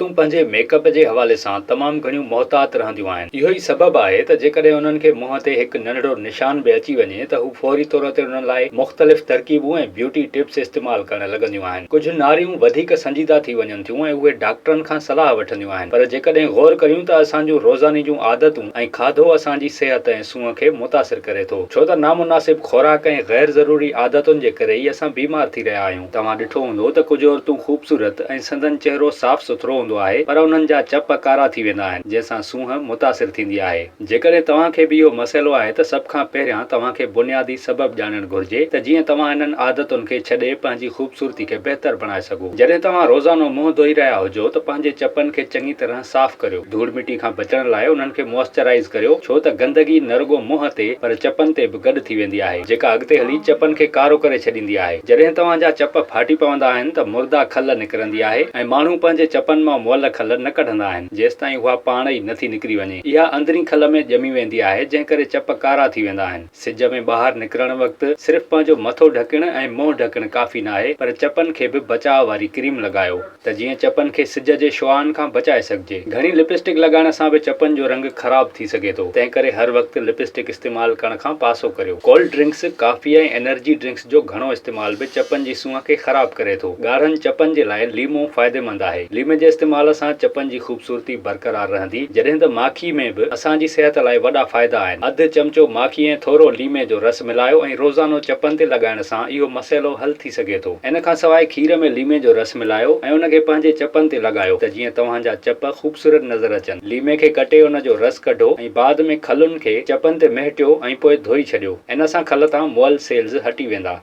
عورتون پنهنجي make up جي حوالي سان تمام گهڻيون محتاط رهنديون آهن. اهو ئي سبب آهي ته جيڪڏهن انهن کي منهن تي هڪ ننڍڙو نشان به اچي وڃي ته هو فوري طور تي انهن لاء مختلف ترڪيبون ۽ بيوٽي ٽپس استعمال ڪرڻ لڳنديون آهن. ڪجهه ناريون وڌيڪ سنجيده ٿي وڃن ٿيون ۽ اهي ڊاڪٽرن کان صلاح وٺنديون آهن پر جيڪڏهن غور ڪريون ته اسان جون روزاني جون عادتون ۽ کاڌو اسان جي صحت ۽ سونهن کي متاثر ڪري ٿو ڇو ته نامناسب خوراڪ ۽ غير ضروري عادتن جي ڪري ئي اسان بيمار ٿي رهيا آهيون. توهان ڏٺو هوندو ته ڪجهه عورتون خوبصورت ۽ سندن چهرو صاف سٿرو هوندو آهي پر انهن جا چپ ڪارا ٿي ويندا آهن جنهن سان سونهن متاثر ٿيندي آهي. جيڪڏهن توهان کي به اهو مسئلو آهي ته سڀ کان پهريان توهان کي بنيادي سبب ڄاڻڻ گهرجي ته جيئن توهان انهن عادتن کي ڇڏي پنهنجي خوبصورتي کي بهتر بڻائي سگهو. جڏهن توهان روزانو منهن ڌوئي رهيا هجو ته پنهنجي چپن کي چڱي طرح صاف ڪريو. ڌوڙ مٽي کان بچڻ لاء انهن کي موئسچرائيز ڪريو ڇو ته گندگي نه رڳو منهن تي پر چپن تي به گڏ ٿي ويندي آهي، جيڪا اڳتي هلي چپن کي ڪارو ڪري ڇڏيندي آهي. جڏهن توهان جا چپ ڦاٽي پوندا آهن ته مرده کل نڪرندي آهي ۽ ماڻهو پنهنجي چپن مان مئل کل نه ڪڍندا آهن، جيستائين اها پاڻ ئي نه ٿي نڪري وڃي. اها اندرين کل ۾ ڄمي ويندي آهي، جنهن ڪري چپ ڪارا ٿي ويندا آهن. سج ۾ ٻاهر نڪرڻ وقت صرف پنهنجو مٿو ڍڪڻ ۽ منهن ڍڪڻ ڪافي ناهي، پر چپن کي به بچاء واري ڪريم لڳايو. ته جيئن چپن کي سج جي شعاعن کان بچائي سگهجي. گهڻي لپ اسٽڪ لڳائڻ سان به چپن جو رنگ خراب ٿي سگهي ٿو، تنهن ڪري هر وقت لپ اسٽڪ استعمال ڪرڻ کان پاسو ڪريو. ڪولڊ ڊرنڪس، ڪافي ۽ انرجي ڊرنڪس جو گهڻو استعمال به چپن جي سونهن کي خراب ڪري ٿو. ڳاڙهن چپن جي لاء ليمو فائديمند آهي. ليمي جي استعمال سان چپن جي خوبصورتي برقرار رهندي، جڏهن ته ماکي ۾ به اسان جي صحت لاء وڏا فائدا آهن. اڌ چمچو ماکي ۽ ٿورو ليمي جو رس ملايو ۽ روزانو چپن تي لڳائڻ سان اهو مسئلو حل ٿي سگهي ٿو. ان کان سواء کير ۾ ليمي جو رس ملايو ۽ ان کي پنهنجي چپن تي لڳايو ته جيئن توهان جا چپ خوبصورت نظر اچن. ليمي کي ڪٽي ان جو رس ڪڍو ۽ بعد ۾ کلن کي چپن تي مهٽيو ۽ پوء ڌوئي ڇڏيو. ان سان کل تان مئل سيلز هٽي ويندا.